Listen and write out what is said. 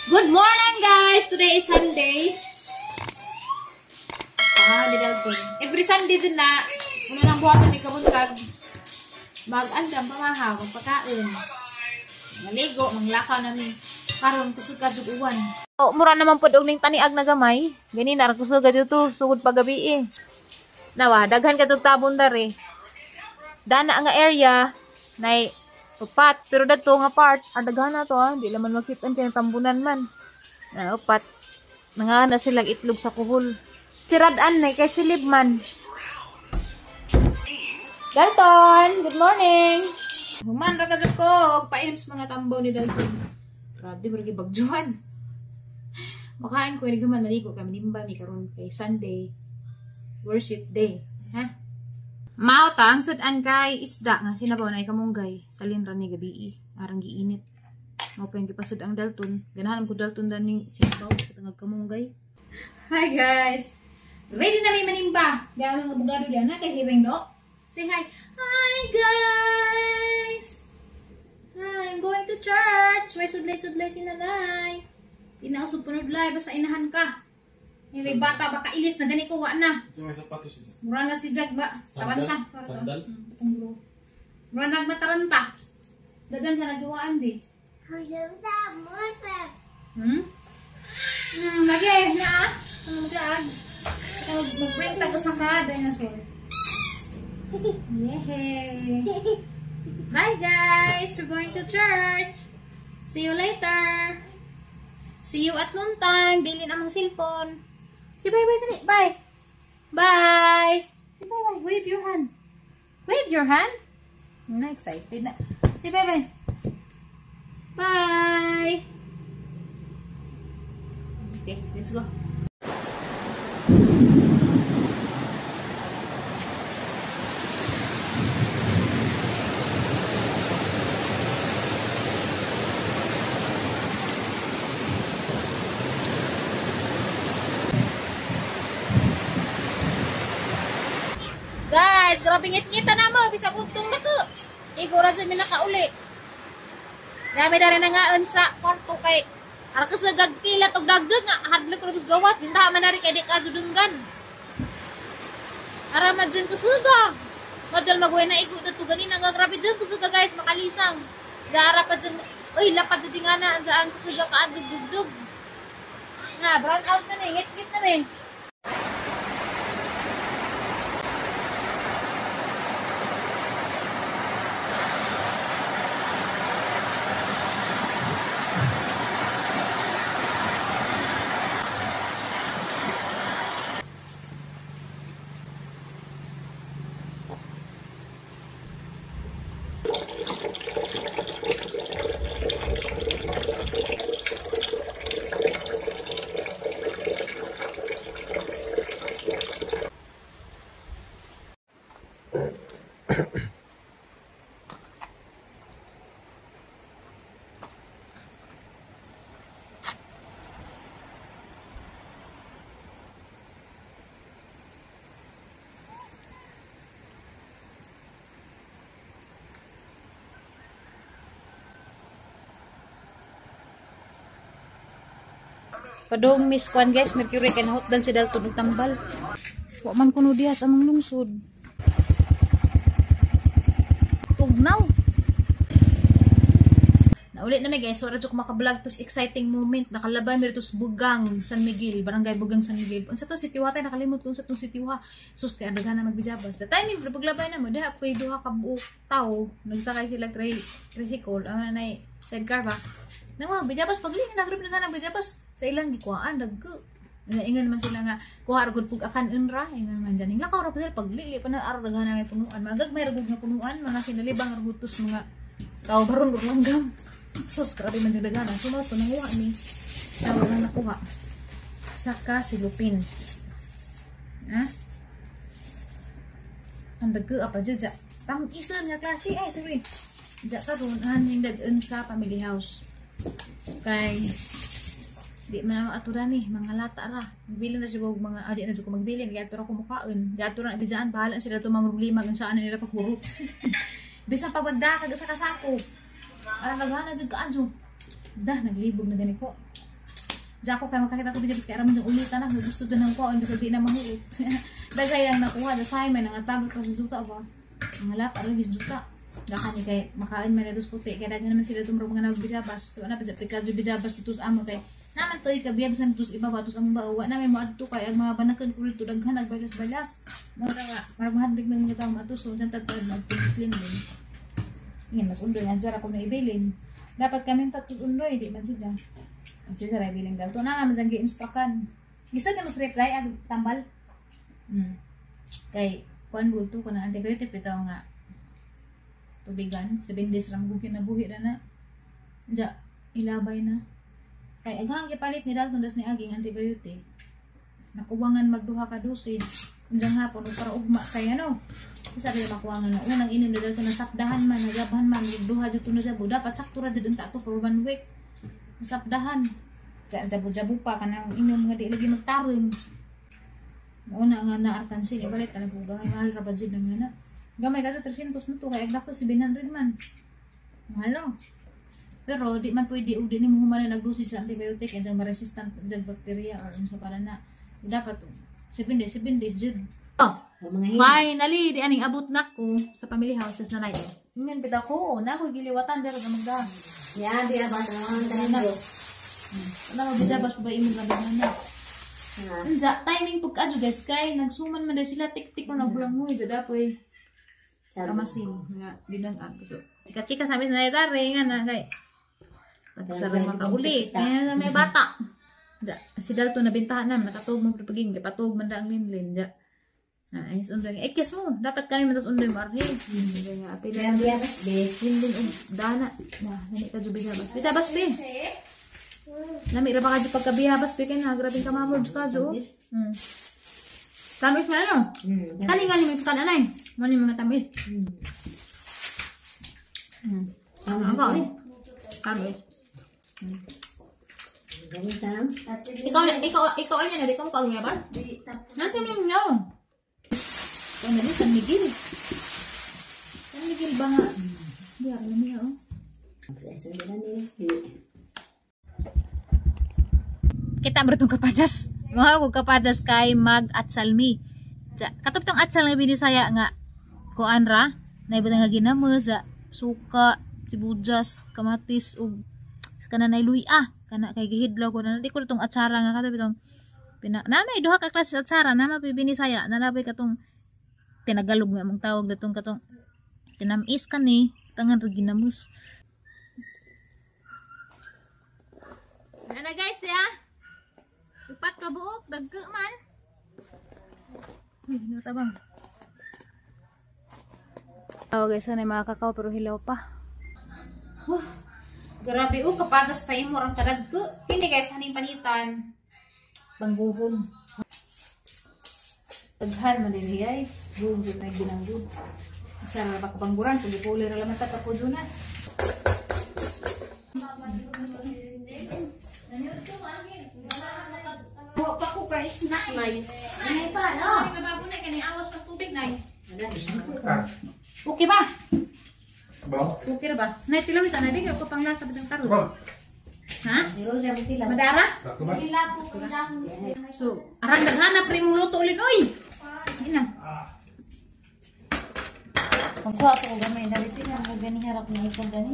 Good morning, guys! Today is Sunday. Ah, ni Dalton. Every Sunday dyan na, una nang buhatan ni kabuntag, mag-andam, pamahaw, magpakain. Maligo, manglakaw nami. Karon kusog ka jud uwan. Oh, mura naman pod og ning taniag na gamay. Gani na kusog ka dito sugod pagabi eh. Nawa, daghan ka tabon dere. Dana nga area nay upat, pero dadto nga part, ang daghan na to ah, di laman makit-an kay tambunan man. Na upat. Nangana silang itlog sa kuhol. Sirad-an nay kay silib man. Dalton, good morning. Human ra ka jud ko og painom sa mga tambaw ni Dalton. Grabe murag gibagjuhan. Makain ko ni human maligo kami nimba mi karon kay Sunday worship day, ha? Mao ta ang sud-an kay isda nga sinabaw na kamunggay salin ra ni gabii, arang giinit. Mao pa yung gipasud ang Dalton. Ganahan ko Dalton daning sinabaw katangag kamunggay. Hi guys. Ready na mi manimba. Di mga abogado diyan na kay hiring no. Say hi. Hi guys. Hi, I'm going to church. May sudlay-sudlay si nanay. Inausog panudlay basta inahan ka. May bata baka ilis na gani ko wa na. Mura na si Jag ba? Taranta. Sandal. Mura na mataranta. Dadan ka nagduwaan di. Lagi na ah. Ano maglaag? Mag-bring tag usa ka dinosaur. Yay! Bye guys! We're going to church. See you later. See you at noon time. Bilin among cellphone. Say bye bye dali. Bye. Bye. Say bye bye. Wave your hand. Wave your hand. I'm not excited na. Say bye bye. Bye. Okay, let's go. Guys, grabe ngit-ngita na mo. Bisag ugtong na ko. Igo ra jud mi nakauli. Dami na rin nangaan sa kwarto kay ara ka sa gagkilat og dagdag na hadlok ra jud gawas. Bintaha man na rin kay di ka judunggan. Ara man jud kusuga. Madjal maguwi na igo dadto ganina nga grabe jud kusuga guys, makalisang. Gaara pa jud. Uy, lapad jud nga na ang kusuga ka dugdug. Nga brown out na ni, ngit-ngit na mi. Padong Miss Kwan guys, Mercury kay nahutdan si Dalton og tambal. Wa man kuno diha sa among lungsod. Tugnaw. Nauli na mi guys, wala jud ko maka-vlog tos exciting moment. Nakalabay mi tos Bugang San Miguel, Barangay Bugang San Miguel. Unsa to si Tiwa tay nakalimot ko unsa tong si Tiwa. Sus kay daghan na magbijabas. The timing pero paglabay na mo diha pay duha ka buok tawo, nagsakay sila tricycle ang nanay sidecar ba. Nang bijabas pagli nagrib na nga bijabas sa ilang gikuhaan dagko. Ingon man sila nga kuha ra gud pug akan unra ingon man diyan. Lakaw ra pa sila paglili pa na araw daghan na may punuan. Magag may ra gud nga punuan, mga sinalibang ra gud tos mga tawo baron ug langgam. Sus grabe man jud daghan. So mao to nanguha ni. Tawo nga nakuha. Saka silupin. Ha? Ang dagko apa jud ja. Pang isa nga klase ay sorry. Ja karon aning dag-un sa family house. Kay di man ako ato ni mga lata ra. Magbilin ra siya og mga di na jud ko magbilin kay ato ra ko mukaon. Di ato ra bijaan bahala sila to mga problema kung saan nila paghurot. Bisan pagdakag sa kasako. Ara nagana jud kaadyo. Dah naglibog na gani ko. Jako kay makakita ko bijabas kay araman jang ulitan na gusto dyan ang kuha bisag di na mahuot. Daghay ang nakuha da say may nangatagak ra sa juta ba. Mga lap aron gis juta. Daka ni kay makain man na puti kay daghan naman sila tumro mga nagbijabas. Wala pa jud bijabas dito sa amo kay naman toy kabiyab sa dito sa iba ba tos among ba wa namin moadto kay ang mga banakan ko dito daghan nagbalas-balas. Mura nga para mahadlik ng mga tawo maadto so dyan tad magpislin din. Ingin mas undoy nga zara ko na ibilin. Dapat kami tatlo undoy di man siya. Ang siya ra ibilin dalto na naman sang gi-instructan. Gusto na mas reply ag tambal. Kay kuan bulto ko na antibiotic bitaw nga tubigan 7 days ra mo kinabuhi na na. Ja ilabay na. Kay aghang gipalit ni Dalton das ni aging antibiotic. Nakuwangan magduha ka dosage. Unjang hapon ug para ugma kay ano. Isa rin makuwangan na unang inom ni Dalton na sakdahan man, nagabhan man, duha jud to na jabo. Dapat sakto ra jud unta to for 1 week. Nasapdahan. Kaya jabo-jabo pa kanang inom nga di lagi magtarong. Mauna nga na arkansil ibalik talaga gamay mahal ra ba jud nang ana. Gamay kato 300 na to kay agdako 700 man. Mahal no. Pero di man pwede og di nimo humanan nagdosis sa antibiotic and ma-resistant jang bacteria or unsa para na. Dapat 7 days, 7 days jud. Oh, finally di aning abot nako sa family house tas nanay. Ngan bitaw ko na ako giliwatan pero gamagda. Ya, di ba na. Ano mo bijabas ba imong labi na. Unsa timing pug kadyo guys kay nagsuman man dahil sila tik-tik no nagbulangoy jud apoy. Ramasin nga dinang ang so. Chika-chika sabi na tare nga na kay pagsarang makauli kaya na may bata. Ja, si Dalton nabintahan na nakatug mo paging gipatug man da ang linlin ja. Ah, ay undoy. Eh kiss mo, dapat kami matas undoy mo arhe. Nga apila. Linlin og dana. Na, nani ka jud bijabas. Bijabas be. Nami ra ba ka pagkabihabas be kay na grabing kamamod ka jo. Tamis na ano? Kani nga ni may pakan anay. Mo ni mga tamis. Ano? Tamis. Ikaw ano na di ka mo kaagya ba? Nasa mo no. Ano ni San Miguel? San Miguel ba nga? Di alam niya oh. Kita mo itong kapadas. Mga ko kapadas kay mag-atsalmi. Katop tong atsal nga binisaya nga kuan ra, naibutang nga ginamos, suka, sibuyas, kamatis ug kana nay luya, kana kay gihidlaw ko na di ko itong atsara nga katop itong pina na may duha ka klase atsara na mapibinisaya na nabay katong tinagalog may among tawag datong katong tinamis kani tangan ra ginamos. Ana guys ya. Upat ka buok, dagko man. Uy, natabang. Oh guys, sana mga kakao pero hilaw pa. Huh, grabe oh, kapatas pa imo rang kadagko. Kini guys, haning panitan. Bangguhon. Daghan man din ay. Gugod na ginanggod. Isa ra ba ka bangguran, puli-puli ra laman ta kapudyo na. Pa ko kay snack nay. Nay pa no. Ay mababo na kani awas pag tubig nay. Okay ba? Ba? Okay ra ba? Nay tilaw sa nay bigay ko pang lasa bisang tarot. Ha? Madara? So, aran daghan pre mong luto ulin oy. Sige na. Pagkuha ko gamay dali tinang ko gani harap ni ko gani.